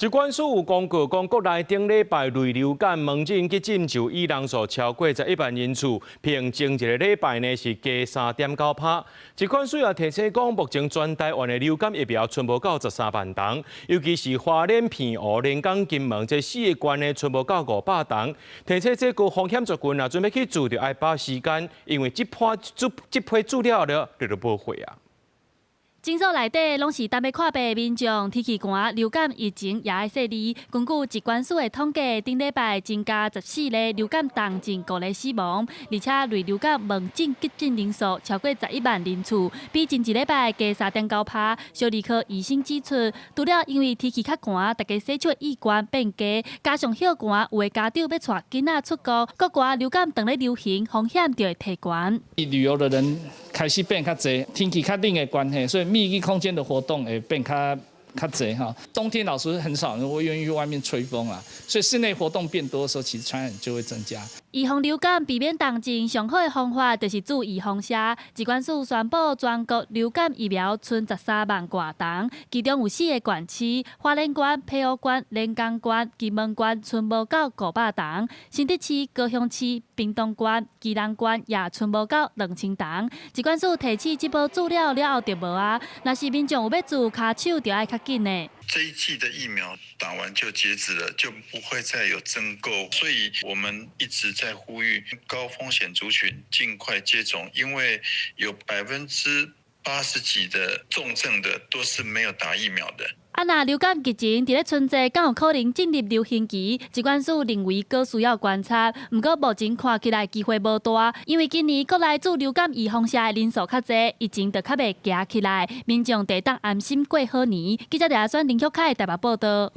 疾管署有公告講，國內頂禮拜類流感門診急診就醫人數超過11萬人次，比前一個禮拜呢是加3.9%。疾管署也提醒講，目前全台灣的流感疫苗賰無夠13萬筒，尤其是花蓮、澎湖、連江、金門這四個縣呢賰無夠500筒。提醒這高風險族群啊，準備去注就愛把握時間，因為這批注這批注了後就無貨啊。診所內底攏是等欲看病的民眾，天氣寒，流感疫情也愛細膩。根據疾管署的統計，頂禮拜增加14例流感重症，五个死亡，而且類流感門診急診人數超過11萬人次，比前一禮拜加3.9%。小兒科醫生指出，除了因為天氣較寒，大家洗手意願變低，加上歇寒，有的家長欲帶囡仔出國，國外流感當咧流行，風險就會提懸。旅遊的人開始變較濟，天氣較冷的關係，所以密閉空間的活動會變較較濟哈。冬天老實很少人會願意去外面吹風啊，所以室內活動變多的時候，其實傳染就會增加。預防流感，避免重症，上好的方法就是注預防射。疾管署宣布，全國流感疫苗賰13萬外筒，其中有四個縣市：花蓮縣、澎湖縣、連江縣、金門縣，賰無夠500筒；新竹市、高雄市、屏東縣、宜蘭縣也賰無夠2000筒。疾管署提醒，這波注了了後就無啊，若是民眾有欲注，跤手就愛較緊的。這一劑的疫苗打完就截止了，就不會再有增購，所以我們一直在呼籲高風險族群盡快接種，因為有80%幾的重症的都是沒有打疫苗的。啊，若流感疫情佇咧春季，敢有可能進入流行期？疾管署認為閣需要觀察，毋過目前看起來機會無大，因為今年國內注流感預防射的人數較濟，疫情就較袂行起來，民眾會當安心過好年。記者李阿選林旭凱台北報道。